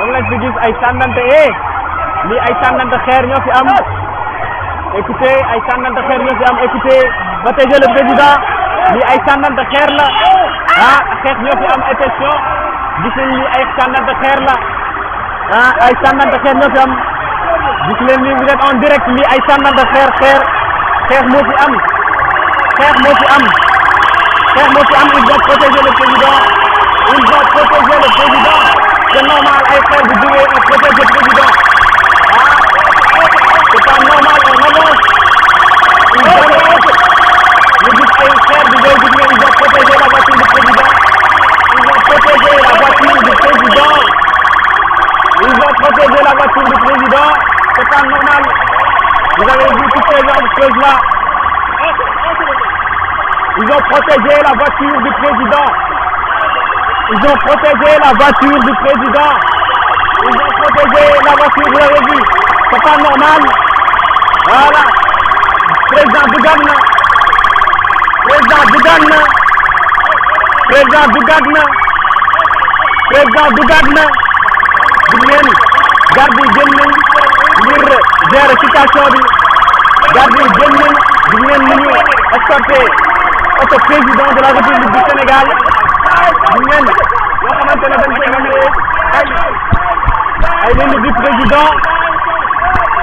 moom lañ fi gis ay sànnante lii ay sànnante xeer ñoo fi am écoutez ay sànnante xeer ñoo fi am écoutez protéger le président lii ay sànnante xeer la xeex ñoo fi am attention gis nañ lii ay sànnante xeer la ay sànnante xeer ñoo fi am gis leen ni vous êtes en direct lii ay sànnante xeex moo fi am xeex moo fi am il va protéger le président c'est normal ay xeer bu jógee on protège le président c'est pas normal on avance ñu gis ay xeer bu jógee gis ngeen il va protéger la voiture du président il va protéger la voiture du président c'est pas normal vous avez vu toutes ces choses là ils ont protégé la voiture du président vous l'avez vu c'est pas normal voilà président dugaat na gis ngeen garde yi génn nañ ngir gérer situation bi garde yi génn nañ gis ngeen ni ñu escorté auto président de la République du Sénégal gis ngeen yoo xamante ne dañ koy nommé ay ligne du président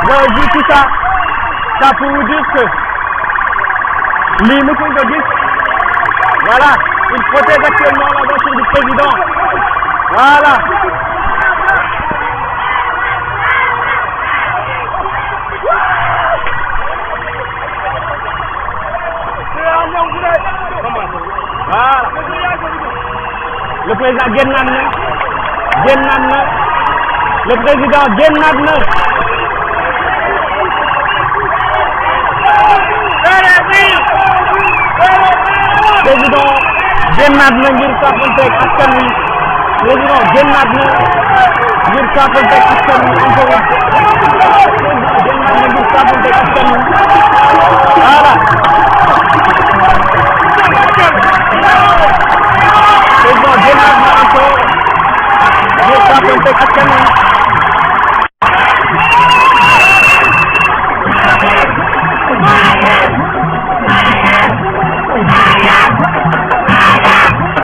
vous avez vu tout ça pour vous dire que lii mësuñ ko gis voilà il protège actuellement la voiture du président voilà le président génnaat na le président génnaat na président génnaat na ngir saafonteeg askan wi président génnaat na ngir saafonteeg askan wi encore président génnaat na ngir saafonteeg askan wi